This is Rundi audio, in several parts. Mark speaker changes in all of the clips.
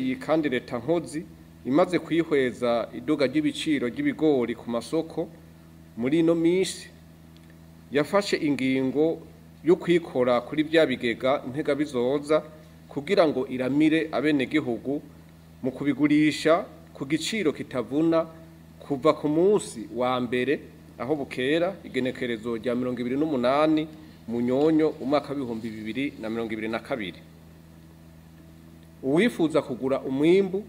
Speaker 1: mvyeyi kandi leta nkozi imaze kwihweza iduga ry'ibiciro ry'ibigori ku masoko muri ino minsi, yafashe ingingo yo kwikora kuri bya bigega ntegabizoza kugira ngo iramire abenegihugu mu kubigurisha ku giciro kitavuna kuva ku munsi wa mbere aho bukera igenekerezo rya 28 Munyonyo umwaka 2022. Uwifuza kugura umwimbu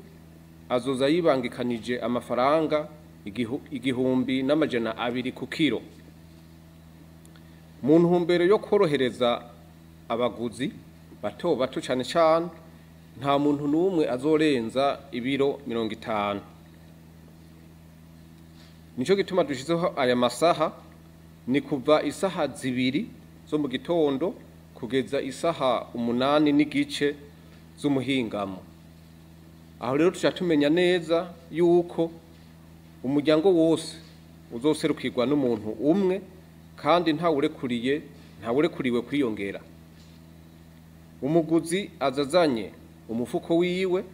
Speaker 1: azoza yibangikanije amafaranga 1200 ku kiro. Mu ntumbero yo korohereza abaguzi bato bato cane cane, nta muntu n'umwe azorenza ibiro 50. Nico gituma dushizeho aya masaha, ni kuva isaha 2 zo mu gitondo kugeza isaha 8:15 z'umuhingamo. Aho rero tuca tumenya neza yuko umuryango wose uzoserukirwa n'umuntu umwe kandi ntawurekuriwe kwiyongera. Umuguzi azazanye umufuko wiwe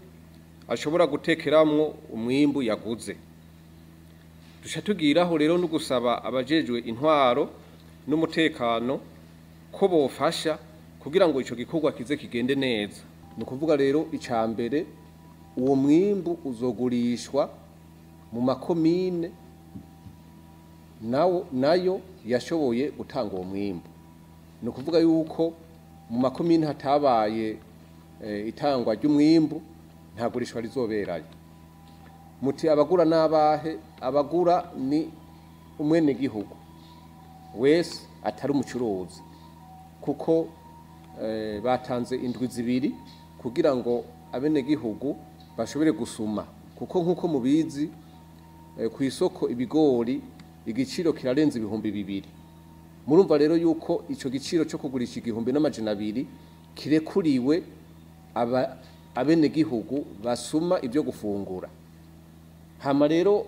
Speaker 1: ashobora gutekeramwo umwimbu yaguze. Duca tugiraho rero no gusaba abajejwe intwaro n'umutekano ko bofasha kugira ngo ico gikorwa kize kigende neza. Ni ukuvuga rero ica mbere, uwo mwimbu uzogurishwa mu makomine nayo yashoboye gutanga uwo mwimbu. Ni ukuvuga yuko mu makomine hatabaye itangwa ry'umwimbu, nta gurishwa rizoberayo. Muti abagura n'abahe? Abagura ni umwenegihugu wese atari umucuruzi, kuko batanze indwi 2 kugira ngo abenegihugu bashobore gusuma, kuko nkuko mubizi ku isoko ibigori igiciro kirarenze 2000. Murumva rero yuko ico giciro cyo kugurisha 1200 kirekuriwe abenegihugu basuma ibyo gufungura. Hama rero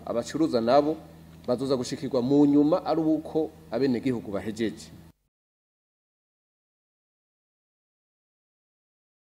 Speaker 1: abacuruza nabo bazoza gushikirwa mu nyuma ari uko abenegihugu bahejeje.